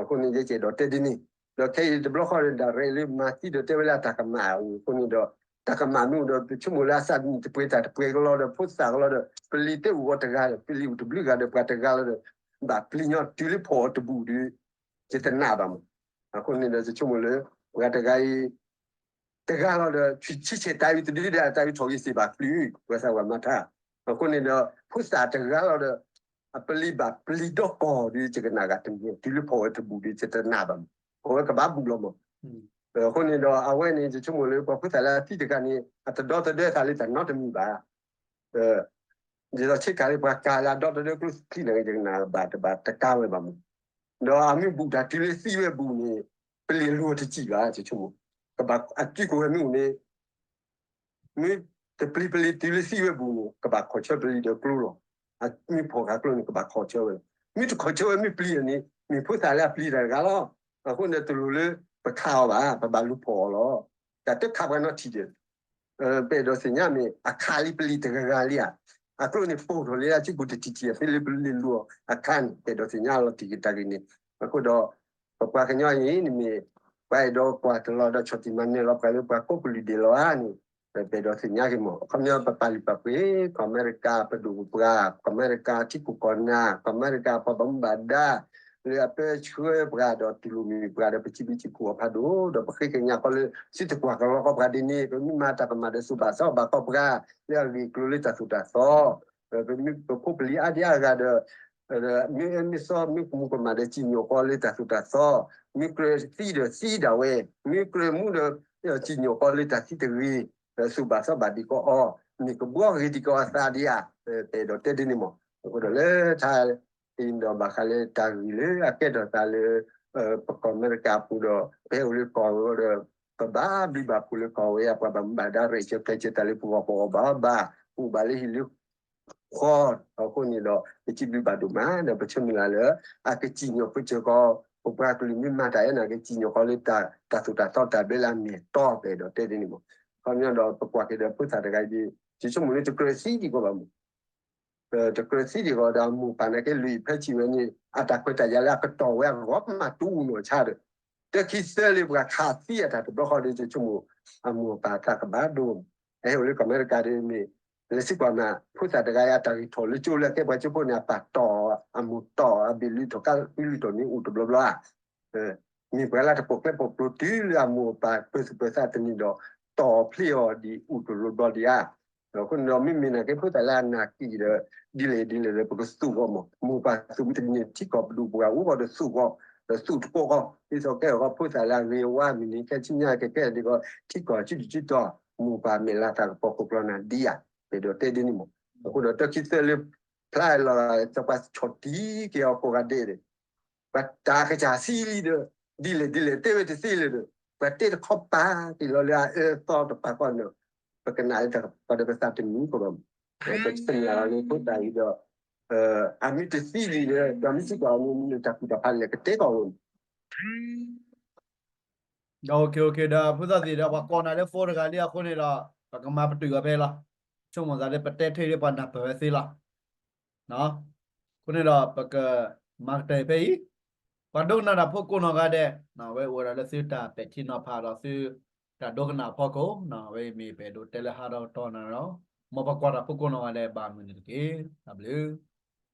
အဃိန့ၣ် ယကဲဒိးတဲဒ်န့ၣ် ဒီးခဲအံၤတဘျီဃီဒီး ဒၣ်ရဲၣ်လၢမၤသံဒီးတဲဝဲလၢအတၢ်ကမၣ်အဃိန့ၣ်ဒီး တၢ်ကမၣ်မ့ၢ်အိၣ်ဒီး ပဆိကမိၣ်လၢအသးနံၣ်တပှဲၤတၢ်တပှဲၤကလီဒီး ဖိသၣ်ကလီဒီး ပလံၤတအိၣ်အီၤတဂၤဒီး ပလံၤအိၣ်တဘျုးဂၤဒီး ပှၤတဂၤလီၤဒီး ဘၣ်ပျံၤညီတုၤလၢဖီၣ်အီၤတဘူၣ်ဒီး ယတနာ်ဘၣ်မး အဃိန့ၣ်ဒီး ယဆိကမိၣ်လၢ ပှၤတဂၤအံၤ တဂၤလီၤဒီး ဆံဆဲၣ်တၢ်အုးတဒုဒီး တၢ်အုးထီၣ်ဂ့ၤစ့ၢ်ဘၣ်ချုး ပှၤသးပှၢ်မၤထါ အဃိန့ၣ်ဒီး ဖိသၣ်တဂၤလီၤဒီး အပလံၤဘၣ်ပျံၤဒီးကီၢ်ဒီး ယကနၣ်ဂ့ၤတမံၤ တုၤလၢဖီၣ်ဝဲတဘူၣ်ဒီး ယတနာ်ဘၣ်မး ဖီၣ်ဝဲကဘၣ်ဘူၣ်လီၤမး အဃိန့ၣ်ဒီး အဝဲန့ၣ် ယဆိကမိၣ်လၢ ပှၤဖိသၣ်လၢအသံတဂၤန့ၣ် အတဒီသဒၢသးလၢတၢ်နီတမံၤဘၣ် ဒ်သိးဆ့ကၤလၢပှၤကၤလၢအဒီသဒၢကျိချံန့ၣ် ယကနၣ်ဘၣ်တဘၣ်တကါဝဲဘၣ်မး ဒီးအမ့ၢ်ဘူၣ်တၢ်တုၤလၢသံဝဲဘူၣ်န့ၣ် ပလံၤလူၤတစံၣ်ဘၣ် ယဆိကမိၣ် ကဘၣ်အစုကဝဲၤမ့ၢ်အိၣ်န့ၣ် မ့ၢ်တပျံၤပလံၤတုၤလၢသံဝဲဘူၣ်န့ၣ် ကဘၣ်ခီၣ်ဆၢပလံၤဒီးကျိလီၤ. မ့ၢ်ဖီၣ်ဃာ်ကျိန့ၣ် ကဘၣ်ခီၣ်ဆၢဝဲလီၤ. မ့ၢ်တခီၣ်ဆၢဝဲမ့ၢ်ပျံၤအီၤန့ၣ် မ့ၢ်ဖိသၣ်လၢအပျံၤတၢ်တဂၤလီၤ. အဃိန့ၣ်တလိၣ်လၢပခးအီၤဘၣ်, ပဘၣ်လူၤဖီၣ်အီၤလီၤ. တၢ်တခးပှၤနီတထံၣ်ဒီး ပအဲၣ်ဒိးသ့ၣ်ညါမ့ၢ် အခးလံပလံၤတဂၤဂၤလံဧါ. အကျိန့ၣ်ပိၢ်ထီၣ်လံ အစုပူၤတထံၣ်ထံၣ်အသ့လၢပလံၤလူၤအခါန့ၣ် ပအဲၣ်ဒိးသ့ၣ်ညါလီၤတံၢ်က့ၤတၢ်ဂ့ၢ်န့ၣ်. အဃိဒီး ပပှၤကညီအံၤန့ၣ်မ့ၢ် ပှၤအဲၣ်ဒိးကွၢ်တလီၤဒီးဆီၣ်တံၢ်မၤနၢၤလီၤပှၤလၢပှၤကိးကလုာ်ဒဲးလီၤဧါန့ၣ် ပအဲၣ်ဒိးသ့ၣ်ညါက့ၤမး. အခီပညီပပာ်လုၢ်ပာ်ပှ့ၤ ကီၢ်အမဲရကၤပဒိၣ်ပပှၢ်, ကီၢ်အမဲရကၤထံခိၣ်ကီၢ်နၢ်, ကီၢ်အမဲရကၤပှၤဘၣ်မူဘၣ်ဒါ လၢအပၢဆှၢပှၤဒီးတူၢ်လိာ်မုာ်ပှၤဒီး ပစံးဘျုးစံးဖှိၣ်အီၤဖးဒိၣ် ဒီးပဃ့ကညးကီးလၢ သုတကွၢ်ကလီကီးပှၤဒ်န့ၣ် ပမ့ၢ်မၤတၢ်ကမၣ်ဒီးသူၣ်ဘၣ်သီဘၣ်ကီးပှၤ လၢအဂ့ၢ်အကျိၤလၢတၢ်သိၣ်တၢ်သီ ပမ့ၢ်ပဖိပလံၤအါဒံအါဂၤဒီး မ့ၢ်အၢမ့ၢ်သီ မ့ၢ်ကမူၤကမၣ်ဒီးစံၣ်ညီၣ်ကီးလၢတၢ်သိၣ်တၢ်သီ, မ့ၢ်ကြၢးသံဒီးသံဒၣ်ဝဲ, မ့ၢ်ကြၢးမူဒီး စံၣ်ညီၣ်ဃီလၢတၢ်သံတဂ့ၤ, ဒီးသူၣ်ဘၣ်သီဘၣ်ဒံးကအီၤ, မ့ၢ်ကဘှီဂ့ၤဒံးကအီၤအသးဒံးဧါ, ပအဲၣ်ဒိးတဲဒ်န့ၣ်မး. အဃိဒီးလၢထါ အံၤဒီးဘၣ်ဃးလၢတၢ်ဂ့ၢ်လၢအကဲထီၣ်သးလၢ ပကီၢ်အမဲရကၤအပူၤဒီး ပဟဲအိၣ်လၢကီၢ်ဝဲဒီး ပဘၣ်ဘျုးဘၣ်ဖှိၣ်လၢကီၢ်ဝဲအံၤ ပှၤဘၣ်မူဘၣ်ဒါရဲၣ်ဆၢကျဲၤဆၢတၢ်လၢပဂီၢ်ပအီၣ်ဘၣ်အီဘၣ်, ပအိၣ်ဘၣ်လၢဟံၣ်လၢ ဃီ, အဃိန့ၣ်ဒီး ပစံးဘျုးဘၣ်ဒိၣ်မး ဒီးပဆၢမုၢ်လၢ်လၢ အကစံၣ်ညီၣ်ဃုာ်စ့ၢ်ကီး ပပှၤကလုာ်မ့ၢ်မၤတၢ်အဲၣ်န့ၣ် ကစံၣ်ညီၣ်ဃီလၢ တၢ်သူၣ်တၢ်သီတၢ်ဘျၢလၢအမ့ၢ်အတီ ပအဲၣ်ဒိးတဲဒ်န့ၣ်မး. ခီပညီဒီးပကွၢ်က့ၤဒီးဖိသၣ်တဂၤအံၤဒီး ယဆိကမိၣ်လၢတကြၢးသံဒံးကီးဘၣ်မး တကြၢးသံဒံးကီးဒီးအမိၢ်ပၢ်နာ်က့လွံၢ်ဖဲဆံးဝဲန့ၣ် အတၢ်ခွဲးတၢ်ယာ်လၢအကတီၢ်ဝဲအဂီၢ်မးတူၢ်နီၢ်ဆါဒီး တခံသၢလၢပှၤခးသံအတၢ်တဘျီဃီဒီး ယဆိကမိၣ် အမိၢ်အပၢ်သးကဘၣ်ဒိ အဟဲအိၣ်လၢကီၢ်အမဲရကၤဒီးမ့ၢ် လဲၤစ့ၢ်ကီးမး ဖိသၣ်တဂၤအံၤအတၢ်ဂံၢ်ထီၣ်လၢကၠိလၢအကဲပှၤကၠိဖိန့ၣ် အပၢ်တီၢ် အမိၢ်တီၢ် အဘ့ၣ်လွံၢ်ထီၣ်ကါလွံၢ်ထီၣ်န့ၣ်အိၣ်တဘျီဘျီဧါ မ့ၢ်ပှၤလၢတပိာ်ကျဲပိာ်ကျိၤတုၤလၢအမိၢ်အပၢ်ပၢၤသူၣ်ပၢၤသးတနံၤဒီး တီၢ်ဖျ့အီၤဒံးအိၣ်တဘျီဘျီဒံးဧါ. အဃိန့ၣ်ဒီးမ့မ့ၢ်နာ်က့ဖိသၣ်လၢအနာ်က့ၤဒီး ဒ်လဲၣ်ဒ်လဲၣ်ဒီး ပကသူၣ်ဂီၢ်မး မိၢ်ပၢ်သူၣ်မံတနံၤထံကီၢ် ပဒိၣ်ပှၢ်အိၣ်ဂီၢ်ဒီးသူၣ်ဂီၢ် ဒီးသူၣ်တကိးဂီၢ် ဒ်သိးကဲဂီၢ်ဖိသၣ်လၢအဂ့ၤအဝါမ့ၢ်န့ၣ် ခဲဆူညါကကဲဒ်ဂီၢ် ထံကီၢ်စုဒုၣ်စုတီၢ် မိၢ်ပၢ်မဲာ်လၤသးကပီၤခိၣ်ကျီနၤဒံးဧါ. ပအဲၣ်ဒိးတဲဒ်န့ၣ်မး. အဃိဒီးတခံသၢလၢ ဖျါလီၤ ပှၤဆီၣ်တံၢ်က့ၤအီၤကိးဂၤဒဲးဒီး ပှၤတၢ်ကစၢ်စံလံဒီး ဒ်လဲၣ်ဒ်လဲၣ်တဲဝဲတသ့လၢၤဒီး ပှၤတဲတခီပာ်က့ၤလီၤလၢအအၢအသီတပၤဃီန့ၣ် ပကနၣ်လၢတၢ်ကပၤဒီးပသးတမံၤကီးဘၣ်မး. ပဆၢမုၢ်လၢ်လီၤလၢဖိသၣ်အံၤဒီး အမ့ၢ်တသံလံဒီး ပှၤမ့ၢ်စ့ၢ်ကီးအမ့ၢ်မ့ၢ်တၢ်ကူၣ်တၢ်ဖးလဲၣ်ကတဲကီးဝဲမး ဒီး OK OK ဒီးဖိသၣ်သ့ၣ်ဒီးပှၤကိးနၤလၢဖိတဂၤလံအဃိန့ၣ်ဒီး ပကမၤပတုာ်အီၤဖဲလီၤ. ဆိကမိၣ်သးလၢပတဲထဲဒီးပှၤနၢ်ပၢၢ်ဝဲသ့လီၤ. အဃိန့ၣ်ဒီးပကမၤကတၢၢ်ဖဲအံၤ, ပှၤဒိကနၣ်တၢ်ဖိကိးနီၢ်ဂၤဒဲး, ဝဲအိၣ်ဝဲဒၣ်လၢသုတၢ်ပဲာ်ထံနီၤဖးဒီးသု တၢ်ဒိကနၣ်အဖီခိၣ်, ဝဲအံၤမ့ၢ်ပအဲၣ်ဒိးတဲလၢဟးထီၣ်ကတီၢ်နၤဒီး မ်ပှၤကွၢ်တၢ်ဖိကိးနီၢ်ဂၤဒဲးဘၣ်မုာ်န့ၣ်တက့ၢ်. တၢ်ဘျုး